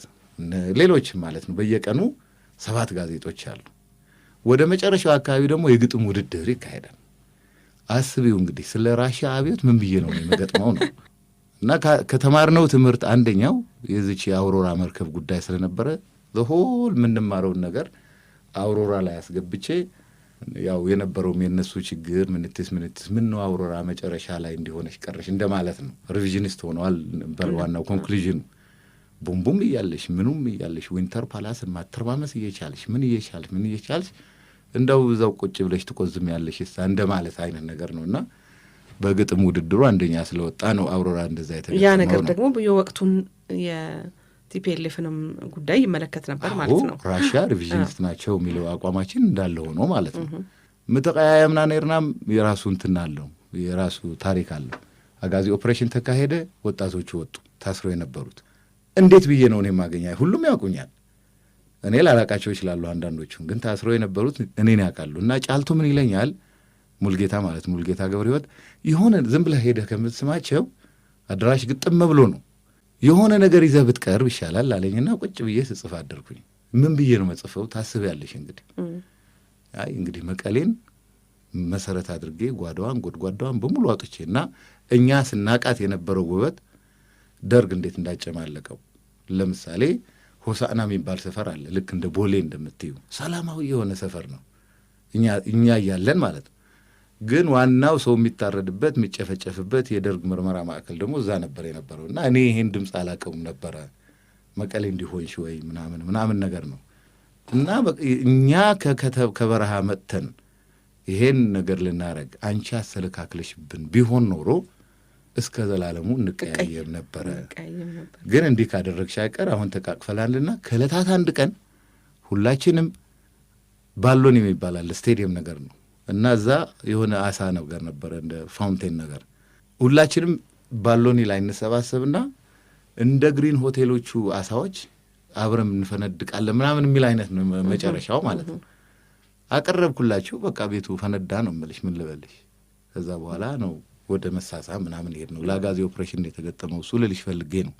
ሌሎችም ማለት ነው። በየቀኑ 7 ጋዜጦች አሉ። ወደ መጨረሻው አካባቢ ደግሞ የግጥም ውድድር ይካሄዳል። አስቢው እንግዲህ ስለ ራሽያ አብዮት ምን ብዬ ነው የምገጥመው ነው። እና ከተማርነው ትምህርት አንደኛው የዚች የአውሮራ መርከብ ጉዳይ ስለነበረ the whole የምንማረውን ነገር አውሮራ ላይ አስገብቼ ያው የነበረውም የነሱ ችግር ምንትስ ምንትስ ምን ነው አውሮራ መጨረሻ ላይ እንዲሆነች ቀረሽ እንደማለት ነው። Revisionist ሆነዋል ነበር ዋናው conclusion ኑ። ቦምቡም እያለሽ ምኑም እያለሽ Winter Palace ን ማተርማመስ እየቻልሽ ምን እየቻልሽ ምን እየቻልሽ እንደው እዛው ቁጭ ብለሽ ትቆዝም ያለሽ እሳ እንደማለት አይነት ነገር ነውና በግጥም ውድድሩ አንደኛ ስለወጣ ነው አውሮራ እንደዛ የተገጠመው። ያ ነገር ደግሞ የወቅቱን የ TPLF ንም ጉዳይ ይመለከት ነበር ማለት ነው። ራሽያ revisionist ናቸው የሚለው አቋማችን እንዳለ ሆኖ ማለት ነው። ምተቀያየምና ነርናም የራሱ እንትን አለው፣ የራሱ ታሪክ አለው። አጋዚ ኦፕሬሽን ተካሄደ፣ ወጣቶቹ ወጡ ታስረው የነበሩት። እንዴት ብዬ ነው እኔ የማገኛ? ሁሉም ያውቁኛል። እኔ ላላቃቸው ይችላሉ አንዳንዶቹን፣ ግን ታስረው የነበሩት እኔን ያውቃሉ። እና ጫልቱ ምን ይለኛል፣ ሙልጌታ ማለት ሙልጌታ ገብረ ሕይወት፣ የሆነ ዝም ብለህ ሄደህ ከምትስማቸው አዳራሽ ግጥም ብሎ ነው የሆነ ነገር ይዘህ ብትቀርብ ይሻላል አለኝና ቁጭ ብዬ ስጽፍ አደርኩኝ። ምን ብዬ ነው መጽፈው ታስቢያለሽ እንግዲህ። አይ እንግዲህ መቀሌን መሰረት አድርጌ ጓዳዋን ጎድጓዳዋን በሙሉ አውጥቼና እኛ ስናቃት የነበረው ውበት ደርግ እንዴት እንዳጨማለቀው። ለምሳሌ ሆሳዕና የሚባል ሰፈር አለ። ልክ እንደ ቦሌ እንደምትዩ ሰላማዊ የሆነ ሰፈር ነው እኛ እያለን ማለት ነው። ግን ዋናው ሰው የሚታረድበት የሚጨፈጨፍበት የደርግ ምርመራ ማዕከል ደግሞ እዛ ነበር የነበረው። እና እኔ ይሄን ድምፅ አላውቀውም ነበረ። መቀሌ እንዲሆንሽ ወይ ምናምን ምናምን ነገር ነው። እና እኛ ከበረሃ መጥተን ይሄን ነገር ልናረግ አንቺ አሰለካክለሽብን ቢሆን ኖሮ እስከ ዘላለሙ እንቀያየም ነበረ። ግን እንዲህ ካደረግሽ አይቀር አሁን ተቃቅፈላልና ከዕለታት አንድ ቀን ሁላችንም ባሎን የሚባል አለ ስቴዲየም ነገር ነው። እና እዛ የሆነ አሳ ነገር ነበረ እንደ fountain ነገር። ሁላችንም ባሎኒ ላይ እንሰባሰብና እንደ ግሪን ሆቴሎቹ አሳዎች አብረን እንፈነድቃለን ምናምን የሚል አይነት ነው መጨረሻው ማለት ነው። አቀረብኩላችሁ፣ በቃ ቤቱ ፈነዳ ነው የምልሽ፣ ምን ልበልሽ። ከዛ በኋላ ነው ወደ መሳሳ ምናምን ይሄድ ነው። ለአጋዚ ኦፕሬሽን የተገጠመው እሱ ልልሽ ፈልጌ ነው።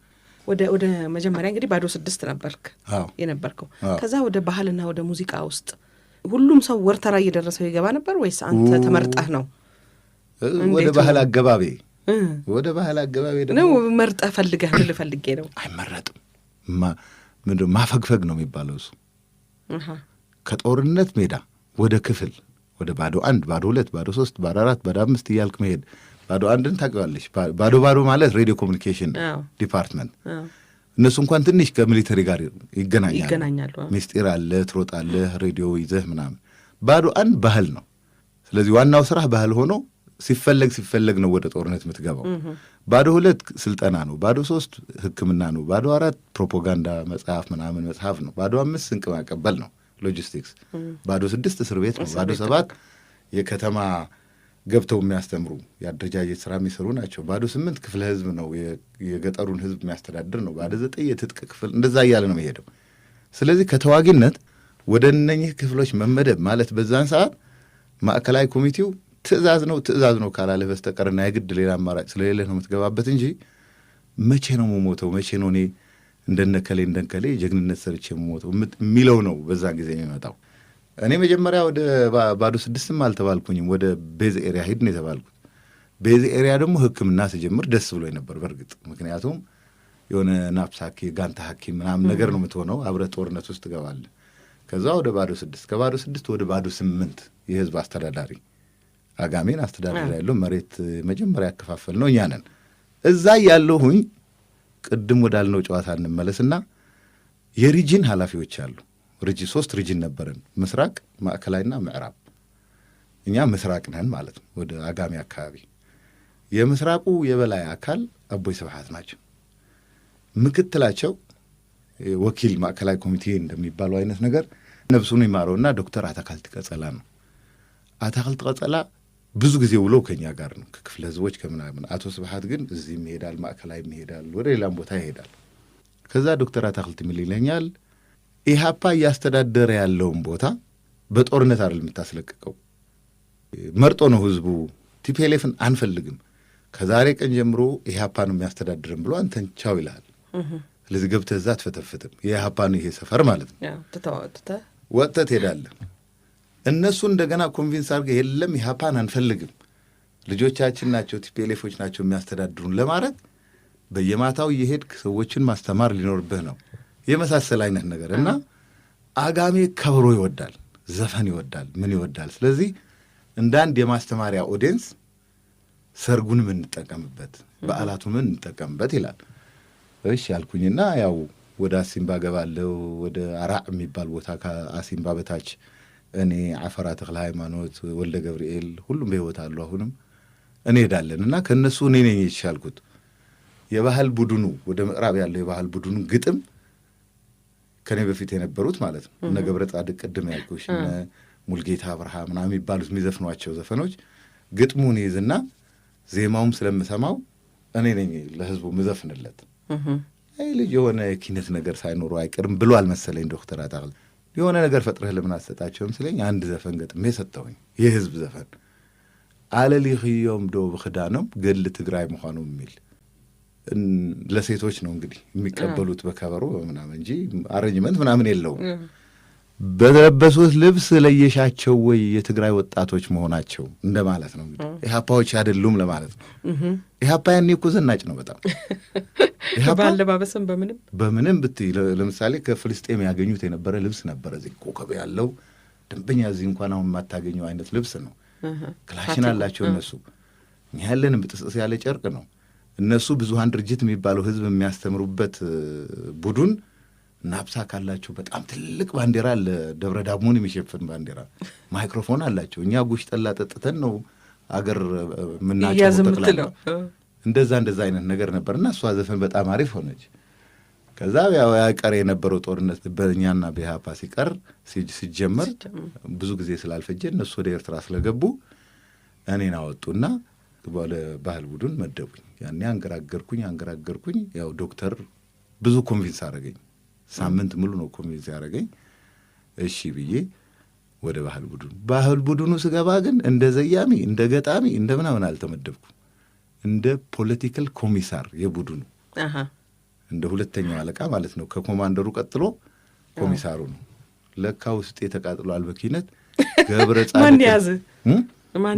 ወደ መጀመሪያ እንግዲህ ባዶ 6 ነበርክ የነበርከው። ከዛ ወደ ባህልና ወደ ሙዚቃ ውስጥ ሁሉም ሰው ወርተራ እየደረሰው ይገባ ነበር ወይስ አንተ ተመርጠህ ነው? ወደ ባህል አገባቤ ወደ ባህል አገባቤ ደግሞ ነው መርጠህ ፈልገህ ልፈልጌ ነው። አይመረጥም። ምንድነው ማፈግፈግ ነው የሚባለው እሱ። ከጦርነት ሜዳ ወደ ክፍል ወደ ባዶ 1 ባዶ 2 ባዶ 3 ባዶ 4 ባዶ 5 እያልክ መሄድ። ባዶ 1ን ታውቂዋለሽ። ባዶ ባዶ ማለት radio communication department። እነሱ እንኳን ትንሽ ከ military ጋር ይገናኛሉ። ሚስጢር አለ፣ ትሮጣለህ፣ ሬዲዮ ይዘህ ምናምን። ባዶ 1 ባህል ነው። ስለዚህ ዋናው ስራህ ባህል ሆኖ ሲፈለግ ሲፈለግ ነው ወደ ጦርነት የምትገባው። ባዶ 2 ስልጠና ነው። ባዶ 3 ሕክምና ነው። ባዶ 4 ፕሮፓጋንዳ መጽሐፍ ምናምን መጽሐፍ ነው። ባዶ 5 ስንቅ ማቀበል ነው፣ ሎጂስቲክስ። ባዶ 6 እስር ቤት ነው። ባዶ 7 የከተማ ገብተው የሚያስተምሩ የአደረጃጀት ስራ የሚሰሩ ናቸው። ባዶ 8 ክፍለ ህዝብ ነው፣ የገጠሩን ህዝብ የሚያስተዳድር ነው። ባዶ 9 የትጥቅ ክፍል፣ እንደዛ እያለ ነው የሚሄደው። ስለዚህ ከተዋጊነት ወደ እነኚህ ክፍሎች መመደብ ማለት በዛን ሰዓት ማዕከላዊ ኮሚቴው ትዕዛዝ ነው ትዕዛዝ ነው ካላለ በስተቀርና የግድ ሌላ አማራጭ ስለሌለ ነው የምትገባበት እንጂ መቼ ነው የምሞተው፣ መቼ ነው እኔ እንደነከሌ እንደነከሌ ጀግንነት ሰርቼ የምሞተው የሚለው ነው በዛን ጊዜ የሚመጣው። እኔ መጀመሪያ ወደ ባዶ 6ም አልተባልኩኝም፣ ወደ base area ሂድ ነው የተባልኩት። Base area ደግሞ ሕክምና ስጀምር ደስ ብሎኝ ነበር በእርግጥ፣ ምክንያቱም የሆነ ናፕሳክ ጋንታ ሐኪም ምናምን ነገር ነው የምትሆነው፣ አብረህ ጦርነት ውስጥ ትገባለህ። ከዛ ወደ ባዶ 6፣ ከባዶ 6 ወደ ባዶ 8 የህዝብ አስተዳዳሪ አጋሜን አስተዳዳሪ ያለው መሬት መጀመሪያ ያከፋፈል ነው እኛ ነን። እዛ ያለሁኝ ቅድም ወዳልነው ጨዋታ እንመለስና የ region ኃላፊዎች አሉ። Region 3 region ነበረን፣ ምስራቅ፣ ማዕከላዊና ምዕራብ። እኛ ምስራቅ ነን ማለት ነው፣ ወደ አጋሜ አካባቢ። የምስራቁ የበላይ አካል አቦይ ስብሐት ናቸው። ምክትላቸው ወኪል ማዕከላዊ ኮሚቴ እንደሚባለው አይነት ነገር ነፍሱን ይማረውና ዶክተር አታክልቲ ቀጸላ ነው። አታክልቲ ቀጸላ ብዙ ጊዜ ውሎ ከኛ ጋር ነው፣ ከክፍለ ህዝቦች ከምናምን። አቶ ስብሐት ግን እዚህም ይሄዳል፣ ማዕከላዊም ይሄዳል፣ ወደ ሌላም ቦታ ይሄዳል። ከዛ ዶክተር አታክልቲ ምን ይለኛል፣ ኢህአፓ እያስተዳደረ ያለውን ቦታ በጦርነት አይደል የምታስለቅቀው፣ መርጦ ነው ህዝቡ። TPLF ን አንፈልግም፣ ከዛሬ ቀን ጀምሮ ኢህአፓ ነው የሚያስተዳድርን ብሎ አንተን ቻው ይልሃል። ስለዚህ ገብተህ እዛ አትፈተፍትም። የኢህአፓ ነው ይሄ ሰፈር ማለት ነው። ወጥተህ ትሄዳለህ። እነሱ እንደገና convince አድርገህ የለም ኢህአፓን አንፈልግም፣ ልጆቻችን ናቸው TPLF ኦች ናቸው የሚያስተዳድሩን ለማድረግ በየማታው እየሄድክ ሰዎችን ማስተማር ሊኖርብህ ነው የመሳሰል አይነት ነገር እና አጋሜ ከበሮ ይወዳል፣ ዘፈን ይወዳል፣ ምን ይወዳል። ስለዚህ እንደ አንድ የማስተማሪያ audience ሰርጉን ምንጠቀምበት በዓላቱን ምንጠቀምበት ይላል። እሺ አልኩኝና ያው ወደ አሲምባ ገባለሁ። ወደ አራዕ የሚባል ቦታ ከአሲምባ በታች እኔ አፈራ ተክለ ሃይማኖት፣ ወልደ ገብርኤል ሁሉም በሕይወት አሉ። አሁንም እንሄዳለን እና ከእነሱ እኔ ነኝ የተሻልኩት። የባህል ቡድኑ ወደ ምዕራብ ያለው የባህል ቡድኑ ግጥም ከኔ በፊት የነበሩት ማለት ነው እነ ገብረ ጻድቅ ቅድም ያልኩሽ እነ ሙልጌታ አብርሃ ምናምን የሚባሉት የሚዘፍኗቸው ዘፈኖች ግጥሙን ይዝና ዜማውም ስለምሰማው እኔ ነኝ ለህዝቡ ምዘፍንለት። አይ ልጅ የሆነ የኪነት ነገር ሳይኖሩ አይቀርም ብሎ አልመሰለኝ ዶክተር አታክልቲ የሆነ ነገር ፈጥረህ ለምን አትሰጣቸውም ስለኝ አንድ ዘፈን ገጥሜ ሰጠሁኝ። የህዝብ ዘፈን አለሊኽዮም ዶ ብክዳኖም ገድሊ ትግራይ ምዃኑ የሚል ለሴቶች ነው እንግዲህ የሚቀበሉት በከበሮ በምናምን እንጂ arrangement ምናምን የለውም። በለበሱት ልብስ ለየሻቸው ወይ የትግራይ ወጣቶች መሆናቸው እንደማለት ነው። እንግዲህ ኢህአፓዎች አይደሉም ለማለት ነው። ኢህአፓ ያኔ እኮ ዘናጭ ነው በጣም በአለባበስም በምንም በምንም ብትይ፣ ለምሳሌ ከፍልስጤም ያገኙት የነበረ ልብስ ነበረ። እዚህ ኮከብ ያለው ደንበኛ እዚህ እንኳን አሁን የማታገኘው አይነት ልብስ ነው። ክላሽን አላቸው እነሱ። እኛ ያለንም ብጥስጥስ ያለ ጨርቅ ነው። እነሱ ብዙሀን ድርጅት የሚባለው ህዝብ የሚያስተምሩበት ቡድን ናፕሳ ካላቸው በጣም ትልቅ ባንዲራ አለ፣ ደብረ ዳሞን የሚሸፍን ባንዲራ፣ ማይክሮፎን አላቸው። እኛ ጉሽ ጠላ ጠጥተን ነው አገር የምናጨው ጠቅላላ። እንደዛ እንደዛ አይነት ነገር ነበር እና እሷ ዘፈን በጣም አሪፍ ሆነች። ከዛ ያው ያቀር የነበረው ጦርነት በእኛና በኢህአፓ ሲቀር ሲጀመር ብዙ ጊዜ ስላልፈጀ እነሱ ወደ ኤርትራ ስለገቡ እኔን አወጡና ወደ ባህል ቡድን መደቡኝ። ያኔ አንገራገርኩኝ አንገራገርኩኝ። ያው ዶክተር ብዙ convince አደረገኝ። ሳምንት ሙሉ ነው convince ያደረገኝ። እሺ ብዬ ወደ ባህል ቡድኑ ባህል ቡድኑ ስገባ ግን እንደ ዘያሚ እንደ ገጣሚ እንደ ምናምን አልተመደብኩም። እንደ political commissar የቡድኑ እንደ ሁለተኛው አለቃ ማለት ነው። ከኮማንደሩ ቀጥሎ ኮሚሳሩ ነው። ለካ ውስጤ ተቃጥሏል በኪነት። ገብረ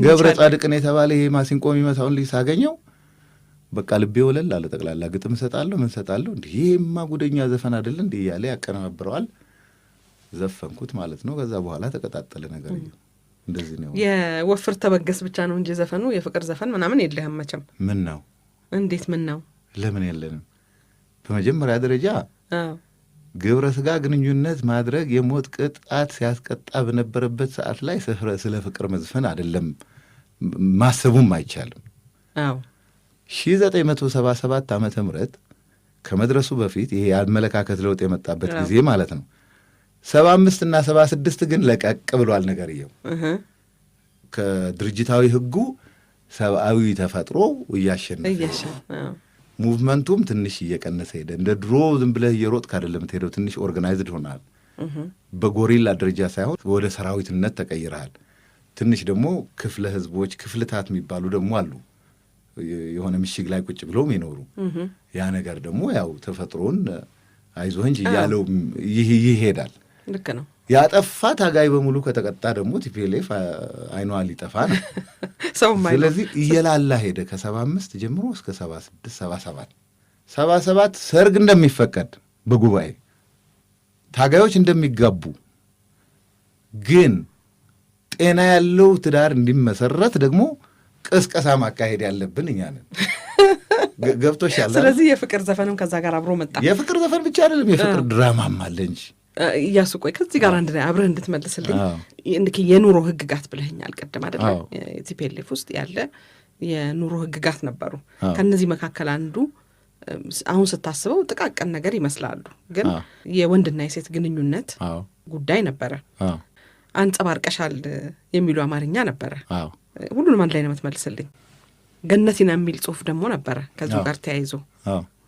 ገብረ ጻድቅን የተባለ ይሄ ማሲንቆ የሚመታውን ልጅ ሳገኘው በቃ ልቤ ወለል አለ። ጠቅላላ ግጥም እሰጣለሁ ምን እሰጣለሁ፣ እንዲህ ይሄማ ጉደኛ ዘፈን አይደለ እንዲህ እያለ ያቀነባብረዋል። ዘፈንኩት ማለት ነው። ከዛ በኋላ ተቀጣጠለ ነገር። እንደዚህ ነው። የወፍር ተበገስ ብቻ ነው እንጂ ዘፈኑ የፍቅር ዘፈን ምናምን የለህም መቼም። ምን ነው? እንዴት ምን ነው? ለምን የለንም? በመጀመሪያ ደረጃ ግብረ ስጋ ግንኙነት ማድረግ የሞት ቅጣት ሲያስቀጣ በነበረበት ሰዓት ላይ ስለ ፍቅር መዝፈን አይደለም ማሰቡም አይቻልም። 1977 ዓመተ ምህረት ከመድረሱ በፊት ይሄ የአመለካከት ለውጥ የመጣበት ጊዜ ማለት ነው። 75 እና 76 ግን ለቀቅ ብሏል ነገርየው። ከድርጅታዊ ሕጉ ሰብአዊ ተፈጥሮ እያሸነፈ movement ኡም ትንሽ እየቀነሰ ሄደ። እንደ ድሮ ዝም ብለህ እየሮጥክ አይደለም የምትሄደው፣ ትንሽ organized ሆናል። በ guerrilla ደረጃ ሳይሆን ወደ ሰራዊትነት ተቀይረሃል። ትንሽ ደግሞ ክፍለ ህዝቦች ክፍልታት የሚባሉ ደግሞ አሉ፣ የሆነ ምሽግ ላይ ቁጭ ብለው የሚኖሩ። ያ ነገር ደግሞ ያው ተፈጥሮን አይዞህ እንጂ እያለው ይሄዳል። ልክ ነው። ያጠፋ ታጋይ በሙሉ ከተቀጣ ደግሞ TPLF አይኗ ሊጠፋ ነው። ስለዚህ እየላላ ሄደ። ከ75 ጀምሮ እስከ 76 77 77 ሰርግ እንደሚፈቀድ በጉባኤ ታጋዮች እንደሚጋቡ ግን ጤና ያለው ትዳር እንዲመሰረት ደግሞ ቅስቀሳ ማካሄድ ያለብን እኛ ነን። ገብቶሻል? ስለዚህ የፍቅር ዘፈንም ከዛ ጋር አብሮ መጣ። የፍቅር ዘፈን ብቻ አይደለም፣ የፍቅር ድራማም አለ እንጂ። እያሱ ቆይ ከዚህ ጋር አንድ ላይ አብረህ እንድትመልስልኝ የኑሮ ህግጋት ብለኸኛል ቅድም አይደለ? TPLF ውስጥ ያለ የኑሮ ህግጋት ነበሩ። ከእነዚህ መካከል አንዱ አሁን ስታስበው ጥቃቅን ነገር ይመስላሉ፣ ግን የወንድና የሴት ግንኙነት ጉዳይ ነበረ። አንጸባርቀሻል የሚሉ አማርኛ ነበረ። ሁሉንም አንድ ላይ ነው የምትመልስልኝ። ገነቲና የሚል ጽሁፍ ደግሞ ነበረ ከዚሁ ጋር ተያይዞ፣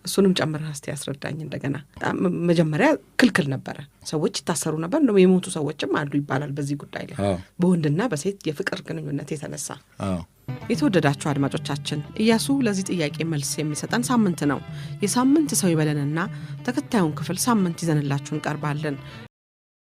እሱንም ጨምረህ እስቲ ያስረዳኝ እንደገና። መጀመሪያ ክልክል ነበረ፣ ሰዎች ይታሰሩ ነበር። እንደውም የሞቱ ሰዎችም አሉ ይባላል በዚህ ጉዳይ ላይ፣ በወንድና በሴት የፍቅር ግንኙነት የተነሳ። የተወደዳችሁ አድማጮቻችን፣ እያሱ ለዚህ ጥያቄ መልስ የሚሰጠን ሳምንት ነው። የሳምንት ሰው ይበለንና ተከታዩን ክፍል ሳምንት ይዘንላችሁ እንቀርባለን።